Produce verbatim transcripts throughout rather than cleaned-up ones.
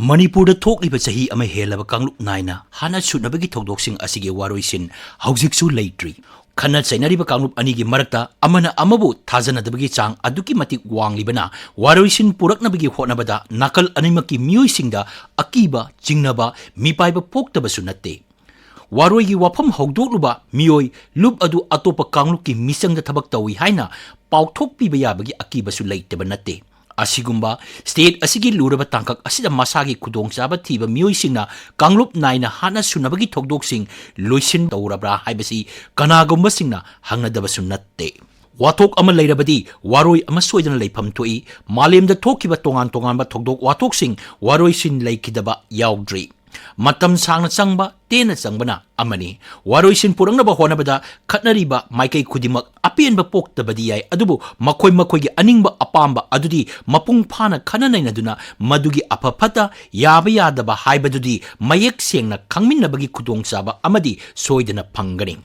ꯃꯅꯤꯄꯨꯔꯗ ꯊꯣꯛꯂꯤꯕ ꯆꯍꯤ ꯑꯃ ꯍꯦꯜꯂꯕ ꯀꯥꯡꯂꯨꯞ ꯅꯥꯏꯅ ꯍꯥꯠꯅ ꯁꯨꯠꯅꯕꯒꯤ ꯊꯧꯗꯣꯛꯁꯤꯡ ꯑꯁꯤꯒꯤ ꯋꯥꯔꯣꯏꯁꯤꯟ ꯍꯧꯖꯤꯛꯁꯨ ꯂꯩꯇ꯭ꯔꯤ꯫ ꯈꯠꯅ ꯆꯩꯅꯔꯤꯕ ꯀꯥꯡꯂꯨꯞ ꯑꯅꯤꯒꯤ ꯃꯔꯛꯇ ꯑꯃꯅ ꯑꯃꯕꯨ ꯊꯥꯖꯅꯗꯕꯒꯤ ꯆꯥꯡ ꯑꯗꯨꯛꯀꯤ ꯃꯇꯤꯛ ꯋꯥꯡꯂꯤꯕꯅ, ꯋꯥꯔꯣꯏꯁꯤꯟ ꯄꯨꯔꯛꯅꯕꯒꯤ ꯍꯣꯠꯅꯕꯗ ꯅꯥꯀꯜ ꯑꯅꯤꯃꯛꯀꯤ ꯃꯤꯑꯣꯏꯁꯤꯡꯗ ꯑꯀꯤꯕ, ꯆꯤꯡꯅꯕ, ꯃꯤꯄꯥꯏꯕ ꯄꯣꯛꯇꯕꯁꯨ ꯅꯠꯇꯦ꯫ ꯋꯥꯔꯣꯏꯒꯤ ꯋꯥꯐꯝ ꯍꯧꯗꯣꯛꯂꯨꯕ ꯃꯤꯑꯣꯏ ꯂꯨꯞ ꯑꯗꯨ ꯑꯇꯣꯞꯄ ꯀꯥꯡꯂꯨꯞꯀꯤ ꯃꯤꯆꯪꯗ ꯊꯕꯛ ꯇꯧꯏ ꯍꯥꯏꯅ ꯄꯥꯎꯊꯣꯛꯄꯤꯕ ꯌꯥꯕꯒꯤ ꯑꯀꯤꯕꯁꯨ ꯂꯩꯇꯕ ꯅꯠꯇꯦ꯫ ꯑꯁꯤꯒꯨꯝꯕ ꯁ꯭ꯇꯦꯠ ꯑꯁꯤꯒꯤ ꯂꯨꯔꯕ ꯇꯥꯡꯀꯛ ꯑꯁꯤꯗ ꯃꯁꯥꯒꯤ ꯈꯨꯗꯣꯡꯆꯥꯕ ꯊꯤꯕ ꯃꯤꯑꯣꯏꯁꯤꯡꯅ ꯀꯥꯡꯂꯨꯞ ꯅꯥꯏꯅ ꯍꯥꯠꯅ ꯁꯨꯅꯕꯒꯤ ꯊꯧꯗꯣꯛꯁꯤꯡ ꯂꯣꯏꯁꯤꯟ ꯇꯧꯔꯕ꯭ꯔꯥ ꯍꯥꯏꯕꯁꯤ ꯀꯅꯥꯒꯨꯝꯕꯁꯤꯡꯅ ꯍꯪꯅꯗꯕꯁꯨ ꯅꯠꯇꯦ꯫ ꯋꯥꯊꯣꯛ ꯑꯃ ꯂꯩꯔꯕꯗꯤ ꯋꯥꯔꯣꯏ ꯑꯃ ꯁꯣꯏꯗꯅ ꯂꯩꯐꯝ ꯊꯣꯛꯏ꯫ ꯃꯥꯂꯦꯝꯗ ꯊꯣꯛꯈꯤꯕ ꯇꯣꯉꯥꯟ ꯇꯣꯉꯥꯟꯕ ꯊꯧꯗꯣꯛ ꯋꯥꯊꯣꯛꯁꯤꯡ ꯋꯥꯔꯣꯏꯁꯤꯟ ꯂꯩꯈꯤꯗꯕ ꯌꯥꯎꯗ꯭ꯔꯤ꯫ ꯃꯇꯝ ꯁꯥꯡꯅ ꯆꯪꯕ, ꯇꯦꯟꯅ ꯆꯪꯕꯅ ꯑꯃꯅꯤ꯫ ꯋꯥꯔꯣꯏꯁꯤꯟ ꯄꯨꯔꯛꯅꯕ ꯍꯣꯠꯅꯕꯗ ꯈꯠꯅꯔꯤꯕ ꯃꯥꯏꯀꯩ ꯈꯨꯗꯤꯡꯃꯛ ꯑꯄꯦꯟꯕ ꯄꯣꯛꯇꯕꯗꯤ ꯌꯥꯏ, ꯑꯗꯨꯕꯨ ꯃꯈꯣꯏ ꯃꯈꯣꯏꯒꯤ ꯑꯅꯤꯡꯕ ꯑꯄꯥꯝꯕ ꯑꯗꯨꯗꯤ ꯃꯄꯨꯡ ꯐꯥꯅ ꯈꯟꯅ ꯅꯩꯅꯗꯨꯅ ꯃꯗꯨꯒꯤ ꯑꯐ ꯐꯠꯇ, ꯌꯥꯕ ꯌꯥꯗꯕ ꯍꯥꯏꯕꯗꯨꯗꯤ ꯃꯌꯦꯛ ꯁꯦꯡꯅ ꯈꯪꯃꯤꯟꯅꯕꯒꯤ ꯈꯨꯗꯣꯡꯆꯥꯕ ꯑꯃꯗꯤ ꯁꯣꯏꯗꯅ ꯐꯪꯒꯅꯤ꯫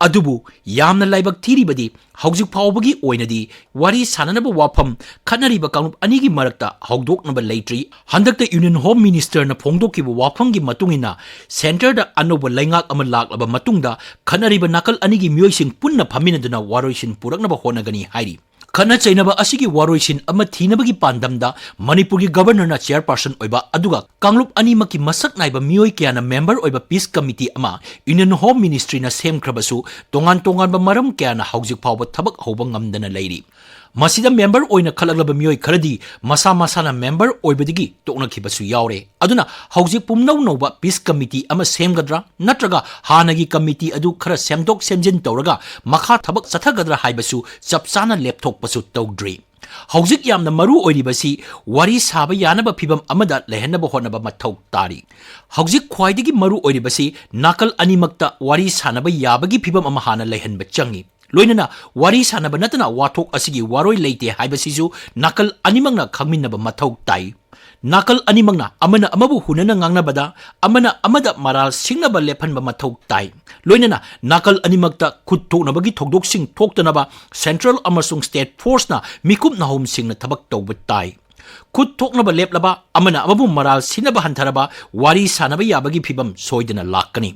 ꯑꯗꯨꯕꯨ ꯌꯥꯝꯅ ꯂꯥꯏꯕꯛ ꯊꯤꯔꯤꯕꯗꯤ ꯍꯧꯖꯤꯛ ꯐꯥꯎꯕꯒꯤ ꯑꯣꯏꯅꯗꯤ ꯋꯥꯔꯤ ꯁꯥꯅꯅꯕ ꯋꯥꯐꯝ ꯈꯠꯅꯔꯤꯕ ꯀꯥꯡꯂꯨꯞ ꯑꯅꯤꯒꯤ ꯃꯔꯛꯇ ꯍꯧꯗꯣꯛꯅꯕ ꯂꯩꯇ꯭ꯔꯤ꯫ ꯍꯟꯗꯛꯇ ꯌꯨꯅꯤꯌꯟ ꯍꯣꯝ ꯃꯤꯅꯤꯁꯇꯔꯅ ꯐꯣꯡꯗꯣꯛꯈꯤꯕ ꯋꯥꯐꯝꯒꯤ ꯃꯇꯨꯡ ꯏꯟꯅ, ꯁꯦꯟꯇꯔꯗ ꯑꯅꯧꯕ ꯂꯩꯉꯥꯛ ꯑꯃ ꯂꯥꯛꯂꯕ ꯃꯇꯨꯡꯗ ꯈꯠꯅꯔꯤꯕ ꯅꯥꯀꯜ ꯑꯅꯤꯒꯤ ꯃꯤꯑꯣꯏꯁꯤꯡ ꯄꯨꯟꯅ ꯐꯝꯃꯤꯟꯅꯗꯨꯅ ꯋꯥꯔꯣꯏꯁꯤꯟ ꯄꯨꯔꯛꯅꯕ ꯍꯣꯠꯅꯒꯅꯤ ꯍꯥꯏꯔꯤ꯫ ꯈꯠꯅ ꯆꯩꯅꯕ ꯑꯁꯤꯒꯤ ꯋꯥꯔꯣꯏꯁꯤꯟ ꯑꯃ ꯊꯤꯅꯕꯒꯤ ꯄꯥꯟꯗꯝꯗ ꯃꯅꯤꯄꯨꯔꯒꯤ ꯒꯕꯔꯅꯔꯅ ꯆꯦꯌꯔꯄꯥꯔꯁꯟ ꯑꯣꯏꯕ ꯑꯗꯨꯒ ꯀꯥꯡꯂꯨꯞ ꯑꯅꯤꯃꯛꯀꯤ ꯃꯁꯛ ꯅꯥꯏꯕ ꯃꯤꯑꯣꯏ ꯀꯌꯥꯅ ꯃꯦꯝꯕꯔ ꯑꯣꯏꯕ ꯄꯤꯁ ꯀꯃꯤꯇꯤ ꯑꯃ ꯌꯨꯅꯤꯌꯟ ꯍꯣꯝ ꯃꯤꯅꯤꯁꯇ꯭ꯔꯤꯅ ꯁꯦꯝꯈ꯭ꯔꯕꯁꯨ, ꯇꯣꯉꯥꯟ ꯇꯣꯉꯥꯟꯕ ꯃꯔꯝ ꯀꯌꯥꯅ ꯍꯧꯖꯤꯛ ꯐꯥꯎꯕ ꯊꯕꯛ ꯍꯧꯕ ꯉꯝꯗꯅ ꯂꯩꯔꯤ꯫ ꯃꯁꯤꯗ ꯃꯦꯝꯕꯔ ꯑꯣꯏꯅ ꯈꯜꯂꯛꯂꯕ ꯃꯤꯑꯣꯏ ꯈꯔꯗꯤ ꯃꯁꯥ ꯃꯁꯥꯅ ꯃꯦꯝꯕꯔ ꯑꯣꯏꯕꯗꯒꯤ ꯇꯣꯛꯅꯈꯤꯕꯁꯨ ꯌꯥꯎꯔꯦ꯫ ꯑꯗꯨꯅ ꯍꯧꯖꯤꯛ ꯄꯨꯝꯅꯧ ꯅꯧꯕ ꯄꯤꯁ ꯀꯃꯤꯇꯤ ꯑꯃ ꯁꯦꯝꯒꯗ꯭ꯔꯥ, ꯅꯠꯇ꯭ꯔꯒ ꯍꯥꯟꯅꯒꯤ ꯀꯃꯤꯇꯤ ꯑꯗꯨ ꯈꯔ ꯁꯦꯝꯗꯣꯛ ꯁꯦꯝꯖꯤꯟ ꯇꯧꯔꯒ ꯃꯈꯥ ꯊꯕꯛ ꯆꯠꯊꯒꯗ꯭ꯔꯥ ꯍꯥꯏꯕꯁꯨ ꯆꯞ ꯆꯥꯅ ꯂꯦꯞꯊꯣꯛꯄꯁꯨ ꯇꯧꯗ꯭ꯔꯤ꯫ ꯍꯧꯖꯤꯛ ꯌꯥꯝꯅ ꯃꯔꯨ ꯑꯣꯏꯔꯤꯕꯁꯤ ꯋꯥꯔꯤ ꯁꯥꯕ ꯌꯥꯅꯕ ꯐꯤꯕꯝ ꯑꯃꯗ ꯂꯩꯍꯟꯅꯕ ꯍꯣꯠꯅꯕ ꯃꯊꯧ ꯇꯥꯔꯤ꯫ ꯍꯧꯖꯤꯛ ꯈ꯭ꯋꯥꯏꯗꯒꯤ ꯃꯔꯨ ꯑꯣꯏꯔꯤꯕꯁꯤ ꯅꯥꯀꯜ ꯑꯅꯤꯃꯛꯇ ꯋꯥꯔꯤ ꯁꯥꯅꯕ ꯌꯥꯕꯒꯤ ꯐꯤꯕꯝ ꯑꯃ ꯍꯥꯟꯅ ꯂꯩꯍꯟꯕ ꯆꯪꯏ꯫ ꯂꯣꯏꯅꯅ ꯋꯥꯔꯤ ꯁꯥꯅꯕ ꯅꯠꯇꯅ ꯋꯥꯊꯣꯛ ꯑꯁꯤꯒꯤ ꯋꯥꯔꯣꯏ ꯂꯩꯇꯦ ꯍꯥꯏꯕꯁꯤꯁꯨ ꯅꯥꯀꯜ ꯑꯅꯤꯃꯛꯅ ꯈꯪꯃꯤꯟꯅꯕ ꯃꯊꯧ ꯇꯥꯏ꯫ ꯅꯥꯀꯜ ꯑꯅꯤꯃꯛꯅ ꯑꯃꯅ ꯑꯃꯕꯨ ꯍꯨꯟꯅꯅ ꯉꯥꯡꯅꯕꯗ ꯑꯃꯅ ꯑꯃꯗ ꯃꯔꯥꯜ ꯁꯤꯡꯅꯕ ꯂꯦꯞꯍꯟꯕ ꯃꯊꯧ ꯇꯥꯏ꯫ ꯂꯣꯏꯅꯅ ꯅꯥꯀꯜ ꯑꯅꯤꯃꯛꯇ ꯈꯨꯠ ꯊꯣꯛꯅꯕꯒꯤ ꯊꯧꯗꯣꯛꯁꯤꯡ ꯊꯣꯛꯇꯅꯕ ꯁꯦꯟꯇ꯭ꯔꯦꯜ ꯑꯃꯁꯨꯡ ꯁ꯭ꯇꯦꯠ ꯐꯣꯔꯁꯅ ꯃꯤꯀꯨꯞ ꯅꯥꯍꯨꯝꯁꯤꯡꯅ ꯊꯕꯛ ꯇꯧꯕ ꯇꯥꯏ꯫ ꯈꯨꯠ ꯊꯣꯛꯅꯕ ꯂꯦꯞꯂꯕ, ꯑꯃꯅ ꯑꯃꯕꯨ ꯃꯔꯥꯜ ꯁꯤꯅꯕ ꯍꯟꯊꯔꯕ ꯋꯥꯔꯤ ꯁꯥꯅꯕ ꯌꯥꯕꯒꯤ ꯐꯤꯚꯝ ꯁꯣꯏꯗꯅ ꯂꯥꯛꯀꯅꯤ꯫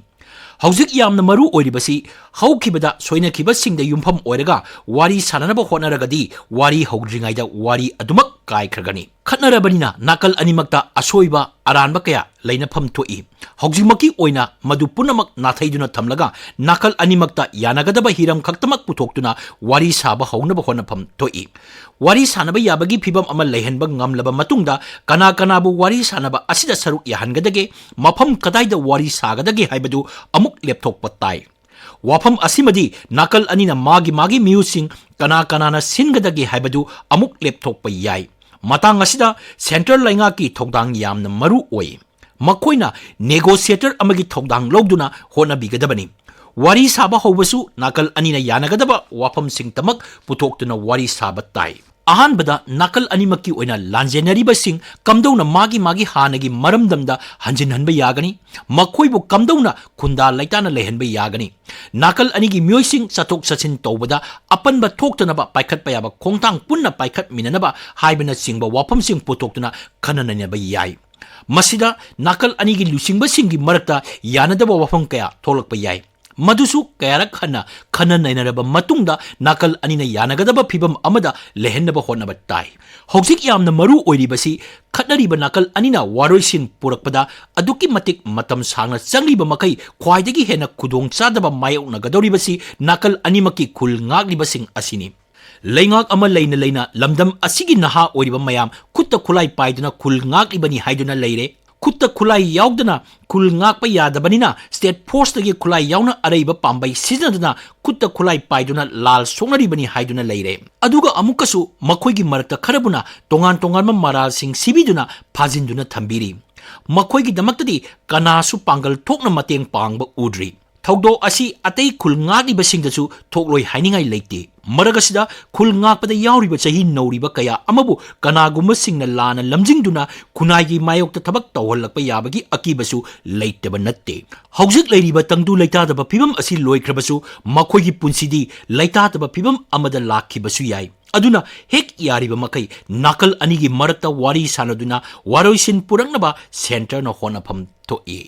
ꯍꯧꯖꯤꯛ ꯌꯥꯝꯅ ꯃꯔꯨ ꯑꯣꯏꯔꯤꯕꯁꯤ, ꯍꯧꯈꯤꯕꯗ ꯁꯣꯏꯅꯈꯤꯕꯁꯤꯡꯗ ꯌꯨꯝꯐꯝ ꯑꯣꯏꯔꯒ ꯋꯥꯔꯤ ꯁꯥꯅꯅꯕ ꯍꯣꯠꯅꯔꯒꯗꯤ, ꯋꯥꯔꯤ ꯍꯧꯗ꯭ꯔꯤꯉꯩꯗ ꯋꯥꯔꯤ ꯑꯗꯨꯃꯛ ꯀꯥꯏꯈ꯭ꯔꯒꯅꯤ꯫ ꯈꯠꯅꯔꯕꯅꯤꯅ ꯅꯥꯀꯜ ꯑꯅꯤꯃꯛꯇ ꯑꯁꯣꯏꯕ ꯑꯔꯥꯟꯕ ꯀꯌꯥ ꯂꯩꯅꯐꯝ ꯊꯣꯛꯏ꯫ ꯍꯧꯖꯤꯛꯃꯛꯀꯤ ꯑꯣꯏꯅ ꯃꯗꯨ ꯄꯨꯝꯅꯃꯛ ꯅꯥꯊꯩꯗꯨꯅ ꯊꯝꯂꯒ, ꯅꯥꯀꯜ ꯑꯅꯤꯃꯛꯇ ꯌꯥꯅꯒꯗꯕ ꯍꯤꯔꯝ ꯈꯛꯇꯃꯛ ꯄꯨꯊꯣꯛꯇꯨꯅ ꯋꯥꯔꯤ ꯁꯥꯕ ꯍꯧꯅꯕ ꯍꯣꯠꯅꯐꯝ ꯊꯣꯛꯏ꯫ ꯋꯥꯔꯤ ꯁꯥꯅꯕ ꯌꯥꯕꯒꯤ ꯐꯤꯚꯝ ꯑꯃ ꯂꯩꯍꯟꯕ ꯉꯝꯂꯕ ꯃꯇꯨꯡꯗ, ꯀꯅꯥ ꯀꯅꯥꯕꯨ ꯋꯥꯔꯤ ꯁꯥꯅꯕ ꯑꯁꯤꯗ ꯁꯔꯨꯛ ꯌꯥꯍꯟꯒꯗꯒꯦ, ꯃꯐꯝ ꯀꯗꯥꯏꯗ ꯋꯥꯔꯤ ꯁꯥꯒꯗꯒꯦ ꯍꯥꯏꯕꯗꯨ ꯑꯃꯨꯛ ꯂꯦꯞꯊꯣꯛꯄ ꯇꯥꯏ꯫ ꯋꯥꯐꯝ ꯑꯁꯤꯃꯗꯤ ꯅꯥꯀꯜ ꯑꯅꯤꯅ ꯃꯥꯒꯤ ꯃꯥꯒꯤ ꯃꯤꯍꯨꯠꯁꯤꯡ ꯀꯅꯥ ꯀꯅꯥꯅ ꯁꯤꯟꯒꯗꯒꯦ ꯍꯥꯏꯕꯗꯨ ꯑꯃꯨꯛ ꯂꯦꯞꯊꯣꯛꯄ ꯌꯥꯏ꯫ ꯃꯇꯥꯡ ꯑꯁꯤꯗ ꯁꯦꯟꯇ꯭ꯔꯦꯜ ꯂꯩꯉꯥꯛꯀꯤ ꯊꯧꯗꯥꯡ ꯌꯥꯝꯅ ꯃꯔꯨ ꯑꯣꯏ꯫ ꯃꯈꯣꯏꯅ ꯅꯦꯒꯣꯁꯤꯌꯦꯇꯔ ꯑꯃꯒꯤ ꯊꯧꯗꯥꯡ ꯂꯧꯗꯨꯅ ꯍꯣꯠꯅꯕꯤꯒꯗꯕꯅꯤ꯫ ꯋꯥꯔꯤ ꯁꯥꯕ ꯍꯧꯕꯁꯨ ꯅꯥꯀꯜ ꯑꯅꯤꯅ ꯌꯥꯅꯒꯗꯕ ꯋꯥꯐꯝꯁꯤꯡꯇꯃꯛ ꯄꯨꯊꯣꯛꯇꯨꯅ ꯋꯥꯔꯤ ꯁꯥꯕ ꯇꯥꯏ꯫ ꯑꯍꯥꯟꯕꯗ ꯅꯥꯀꯜ ꯑꯅꯤꯃꯛꯀꯤ ꯑꯣꯏꯅ ꯂꯥꯟꯖꯦꯟꯅꯔꯤꯕꯁꯤꯡ ꯀꯝꯗꯧꯅ ꯃꯥꯒꯤ ꯃꯥꯒꯤ ꯍꯥꯟꯅꯒꯤ ꯃꯔꯝꯗꯝꯗ ꯍꯟꯖꯤꯟꯍꯟꯕ ꯌꯥꯒꯅꯤ? ꯃꯈꯣꯏꯕꯨ ꯀꯝꯗꯧꯅ ꯈꯨꯟꯗꯥ ꯂꯩꯇꯥꯅ ꯂꯩꯍꯟꯕ ꯌꯥꯒꯅꯤ? ꯅꯥꯀꯜ ꯑꯅꯤꯒꯤ ꯃꯤꯑꯣꯏꯁꯤꯡ ꯆꯠꯊꯣꯛ ꯆꯠꯁꯤꯟ ꯇꯧꯕꯗ ꯑꯄꯟꯕ ꯊꯣꯛꯇꯅꯕ ꯄꯥꯏꯈꯠꯄ ꯌꯥꯕ ꯈꯣꯡꯊꯥꯡ ꯄꯨꯟꯅ ꯄꯥꯏꯈꯠꯃꯤꯟꯅꯅꯕ ꯍꯥꯏꯕꯅꯆꯤꯡꯕ ꯋꯥꯐꯝꯁꯤꯡ ꯄꯨꯊꯣꯛꯇꯨꯅ ꯈꯟꯅ ꯅꯩꯅꯕ ꯌꯥꯏ꯫ ꯃꯁꯤꯗ ꯅꯥꯀꯜ ꯑꯅꯤꯒꯤ ꯂꯨꯆꯤꯡꯕꯁꯤꯡꯒꯤ ꯃꯔꯛꯇ ꯌꯥꯅꯗꯕ ꯋꯥꯐꯝ ꯀꯌꯥ ꯊꯣꯛꯂꯛꯄ ꯌꯥꯏ꯫ ꯃꯗꯨꯁꯨ ꯀꯌꯥꯔꯛ ꯍꯟꯅ ꯈꯟꯅ ꯅꯩꯅꯔꯕ ꯃꯇꯨꯡꯗ ꯅꯥꯀꯜ ꯑꯅꯤꯅ ꯌꯥꯅꯒꯗꯕ ꯐꯤꯚꯝ ꯑꯃꯗ ꯂꯩꯍꯟꯅꯕ ꯍꯣꯠꯅꯕ ꯇꯥꯏ꯫ ꯍꯧꯖꯤꯛ ꯌꯥꯝꯅ ꯃꯔꯨ ꯑꯣꯏꯔꯤꯕꯁꯤ, ꯈꯠꯅꯔꯤꯕ ꯅꯥꯀꯜ ꯑꯅꯤꯅ ꯋꯥꯔꯣꯏꯁꯤꯟ ꯄꯨꯔꯛꯄꯗ ꯑꯗꯨꯛꯀꯤ ꯃꯇꯤꯛ ꯃꯇꯝ ꯁꯥꯡꯅ ꯆꯪꯂꯤꯕ ꯃꯈꯩ, ꯈ꯭ꯋꯥꯏꯗꯒꯤ ꯍꯦꯟꯅ ꯈꯨꯗꯣꯡ ꯆꯥꯗꯕ ꯃꯥꯌꯣꯛꯅꯒꯗꯧꯔꯤꯕꯁꯤ ꯅꯥꯀꯜ ꯑꯅꯤꯃꯛꯀꯤ ꯈꯨꯜ ꯉꯥꯛꯂꯤꯕꯁꯤꯡ ꯑꯁꯤꯅꯤ꯫ ꯂꯩꯉꯥꯛ ꯑꯃ ꯂꯩꯅ ꯂꯩꯅ ꯂꯝꯗꯝ ꯑꯁꯤꯒꯤ ꯅꯍꯥ ꯑꯣꯏꯔꯤꯕ ꯃꯌꯥꯝ ꯈꯨꯠꯇ ꯈꯨꯠꯂꯥꯏ ꯄꯥꯏꯗꯨꯅ ꯈꯨꯜ ꯉꯥꯛꯂꯤꯕꯅꯤ ꯍꯥꯏꯗꯨꯅ ꯂꯩꯔꯦ꯫ ꯈꯨꯠꯇ ꯈꯨꯠꯂꯥꯏ ꯌꯥꯎꯗꯅ ꯈꯨꯜ ꯉꯥꯛꯄ ꯌꯥꯗꯕꯅꯤꯅ, ꯁ꯭ꯇꯦꯠ ꯐꯣꯔꯁꯇꯒꯤ ꯈꯨꯠꯂꯥꯏ ꯌꯥꯎꯅ ꯑꯔꯩꯕ ꯄꯥꯝꯕꯩ ꯁꯤꯖꯤꯟꯅꯗꯨꯅ ꯈꯨꯠꯇ ꯈꯨꯠꯂꯥꯏ ꯄꯥꯏꯗꯨꯅ ꯂꯥꯜ ꯁꯣꯛꯅꯔꯤꯕꯅꯤ ꯍꯥꯏꯗꯨꯅ ꯂꯩꯔꯦ꯫ ꯑꯗꯨꯒ ꯑꯃꯨꯛꯀꯁꯨ ꯃꯈꯣꯏꯒꯤ ꯃꯔꯛꯇ ꯈꯔꯕꯨꯅ ꯇꯣꯉꯥꯟ ꯇꯣꯉꯥꯟꯕ ꯃꯔꯥꯜꯁꯤꯡ ꯁꯤꯕꯤꯗꯨꯅ ꯐꯥꯖꯤꯟꯗꯨꯅ ꯊꯝꯕꯤꯔꯤ꯫ ꯃꯈꯣꯏꯒꯤꯗꯃꯛꯇꯗꯤ ꯀꯅꯥꯁꯨ ꯄꯥꯡꯒꯜ ꯊꯣꯛꯅ ꯃꯇꯦꯡ ꯄꯥꯡꯕ ꯎꯗ꯭ꯔꯤ꯫ ꯊꯧꯗꯣꯛ ꯑꯁꯤ ꯑꯇꯩ ꯈꯨꯜ ꯉꯥꯛꯂꯤꯕꯁꯤꯡꯗꯁꯨ ꯊꯣꯛꯂꯣꯏ ꯍꯥꯏꯅꯤꯡꯉꯥꯏ ꯂꯩꯇꯦ꯫ ꯃꯔꯛ ꯑꯁꯤꯗ ꯈꯨꯜ ꯉꯥꯛꯄꯗ ꯌꯥꯎꯔꯤꯕ ꯆꯍꯤ ꯅꯧꯔꯤꯕ ꯀꯌꯥ ꯑꯃꯕꯨ ꯀꯅꯥꯒꯨꯝꯕꯁꯤꯡꯅ ꯂꯥꯟꯅ ꯂꯝꯖꯤꯡꯗꯨꯅ ꯈꯨꯟꯅꯥꯏꯒꯤ ꯃꯥꯌꯣꯛꯇ ꯊꯕꯛ ꯇꯧꯍꯜꯂꯛꯄ ꯌꯥꯕꯒꯤ ꯑꯀꯤꯕꯁꯨ ꯂꯩꯇꯕ ꯅꯠꯇꯦ꯫ ꯍꯧꯖꯤꯛ ꯂꯩꯔꯤꯕ ꯇꯪꯗꯨ ꯂꯩꯇꯥꯗꯕ ꯐꯤꯕꯝ ꯑꯁꯤ ꯂꯣꯏꯈ꯭ꯔꯕꯁꯨ, ꯃꯈꯣꯏꯒꯤ ꯄꯨꯟꯁꯤꯗꯤ ꯂꯩꯇꯥꯗꯕ ꯐꯤꯕꯝ ꯑꯃꯗ ꯂꯥꯛꯈꯤꯕꯁꯨ ꯌꯥꯏ꯫ ꯑꯗꯨꯅ ꯍꯦꯛ ꯌꯥꯔꯤꯕ ꯃꯈꯩ ꯅꯥꯀꯜ ꯑꯅꯤꯒꯤ ꯃꯔꯛꯇ ꯋꯥꯔꯤ ꯁꯥꯟꯅꯗꯨꯅ ꯋꯥꯔꯣꯏꯁꯤꯟ ꯄꯨꯔꯛꯅꯕ centreꯅ ꯍꯣꯠꯅꯐꯝ ꯊꯣꯛꯏ꯫